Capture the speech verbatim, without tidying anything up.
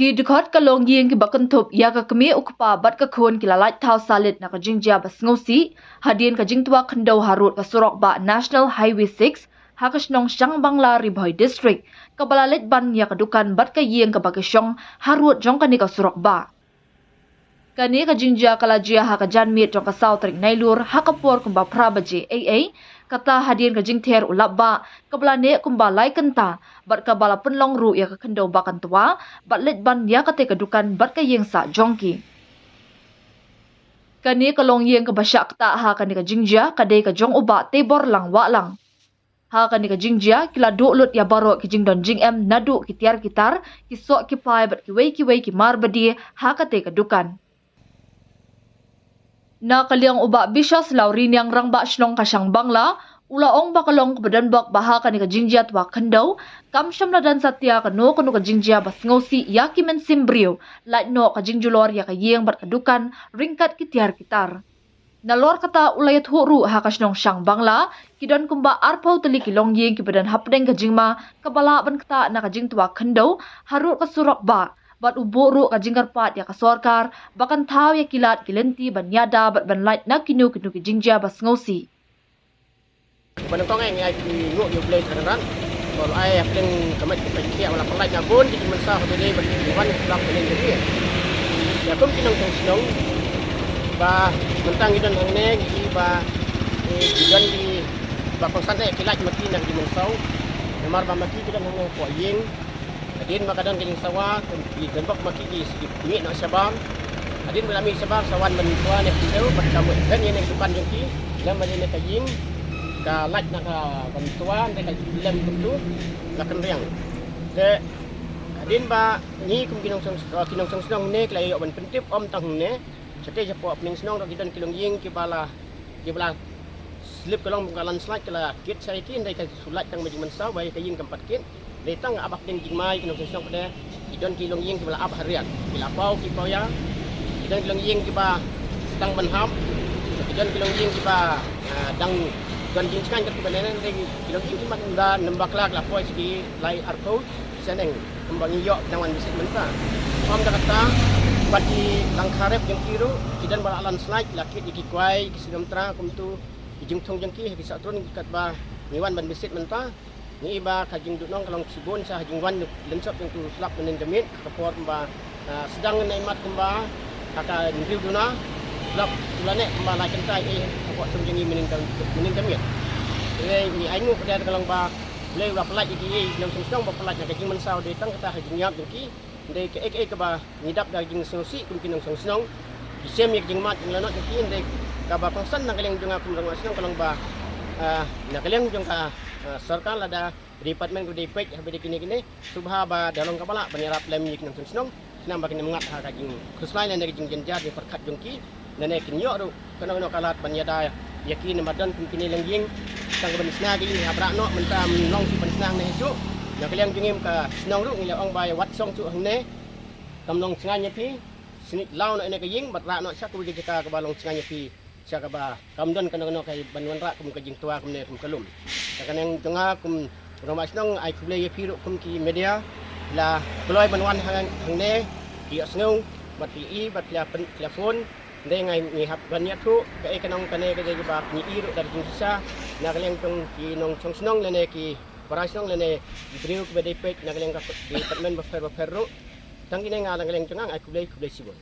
Ki dkhot ka longïing kiba kynthup ïa ka kmie u kpa bad ka khun ki la lait thaw salit na ka jingjia ba sngewsih hadien ka jingtwa khyndew harud ka surok bah National Highway six ha ka shnong Shangbangla, Ri Bhoi District, kaba la leit ban ïa ka dukan bad ka ïing kaba ki shong harud jong kane ka surok bah. Kane ka jingjia ka la jia ha ka janmiet jong ka saw tarik Nailur ha ka por kumba phra baje eiei, kata hadien ka jingther u lap bah kaba la neh kumba lai kynta bad kaba la pynlong ruh ïa ka khyndew ba kan twa bad leit ban ïa kata ka dukan bad ka ïing sah jong ki. Kane ka longïing kaba shah ktah ha kane ka jingjia ka dei ka jong u bah Teiborlang Wahlang. Ha kane ka jingjia ki la duh lut ïa baroh ki jingdon jingem naduh ki tiar ki tar, ki soh ki pai bad kiwei kiwei ki marbadi ha kata ka dukan. Na ka liang u bah Biswas Lauriniang, rangbah shnong ka Shangbangla, u la ong ba ka long kaba donbok ba ha kane ka jingjia twa khyndew kam shym la don satia kano kano ka jingjia ba sngewsih ïa ki mynsiem briew, lait noh ka jingjulor ïa ka ïing bad ka dukan ryngkat ki tiar ki tar. Nalor kata u la ïathuh ruh ha ka shnong Shangbangla ki don kumba arphew tylli ki longïing kiba don hapdeng ka jingma kaba lah ban ktah na ka jingtwa khyndew harud ka surok bah, bad u buh ruh ka jingkyrpad ïa ka sorkar ba kan thaw ïa ki lad ki lynti ban ïada bad ban lait na kino kino ki jingjia ba sngewsih. Ba nyngkong eh ngi ai kynnoh ïa U Blei Trai Kynrad ba u la ai ha pdeng ka met ka pyrthei ba la pynlait na bun ki jingmynsaw ha Dei bad ki wan sdang pynlait jong ngi. Ïa kum ki nongshong shnong ba mynta ngi don hangne ngi i ba, eh, ki don ki ba kongsan eh ki lait ma ki na ki jingmynsaw. Namar ba ma ki ki don hangne hapoh ïing. Hadien ba ka don ka jingsawa, ki donbok ma ki ki mih noh shabar. Hadien ba la mih shabar, sa wan ban twa ne khyndew, bad ka mut kane ka dukan jong ki, lem bad ïa ka ïing, ka lait na ka ban twa, hynrei ka lem kumtu, la kynriang. Te, hadien ba ngi kum ki nongshong, ki nongshong shnong ne, ki la ïoh ban pyntip, ym tang ne, shatei shapoh pdeng shnong ruh ki don ki longïing kiba la, kiba la slip ka long ka landslide ka la kit sha ïa ki, hynrei ka shu lait tang ba jingmynsaw ba ïa ka ïing kam pat kit. Dei tang ap ha pdeng jingma ïa ki nongshong shnong pat de. Ki don ki longïing kiba la ap ha riat, ki la paw ki paw ïa. Ki don ki longïing kiba stang ban hap. Ki don ki longïing kiba, ah, dang don jingshngaiñ katkum kane, hynrei ki longïing kiba da nang bakla ki la poi sha ki lai arphew shaneng kumba ngi ïoh dang wan visit mynta. Ym da kata, bad ki langkha rep jong ki ruh ki don ba la landslide, la kit ïa ki kwai, ki snem tra kumtu, ki jingthung jong ki ha ki sah trun katba ngi wan ban visit mynta. Ngi i ba ka jingduhnong ka long shibun sha ha jingwan lynsop jong utu u slap mynnin ka miet, ha ka por kumba, ah, sdang na imat kumba ha ka hynriew duna, slap u la neh kumba lai kynta eh hapoh shnong jong ngi mynnin ka, mynnin ka miet. Te ngi ainguh ka dei ka long ba U Blei u la pynlait ïa ki, eh, nongshong shnong ba pynlait na ka jingmynsaw, dei tang kata ha jingïap jong ki. Hynrei kaei kaei kaba ngi dap da ka jingsngewsih kum ki nongshong shnong, ki shem ïa ka jingmad jinglanot jong ki, hynrei kaba kongsan na ka liang jong nga kum u rangbah shnong ka long ba, ah, na ka liang jong ka, ah, sorkar lada department kaba dei peit ha ba dei kine kine, sngewbha ba da long kaba lah ban ïarap lem ïa ki nongshong shnong, khnang ba kin ym ngat ha ka jingkhuslai lane ka jingjynjar jingpyrkhat jong ki. Lane kin ïoh ruh kano kano ka lad ban ïada ïa ki, namar don kum kine longïing tang ka ban shna ki ïing hap rah noh, mynta ym long shuh ban shna hangne shuh. Na ka liang jong ngi ka shnong ruh ngi la ong ba ïa wad shong shuh hangne, kam long shngaiñ ïa phi. Sngewbha law noh ïa ka ïing bad rah noh sha kawei ka jaka kaba long shngaiñ ïa phi, sha kaba kam don kano kano ka ban wanrah kum ka jingtwa kumne kum ka lum. Te ka neng jong nga kum u rangbah shnong ai khublei ïa phi ruh kum ki media, la kloi ban wan hang, hangne, phi ïohsngew bad phi i bad phi la pyn, phi la phone. Hynrei nga ngi hap ban ïathuh kaei ka nong kane ka dei kaba ngi i ruh da ka jingshisha na ka liang jong ki nongshong shnong lane ki para shnong lane ki briew kiba dei peit na ka liang ka department bapher bapher ruh. Tang kine nga na ka liang jong nga ai khublei, khublei shibun.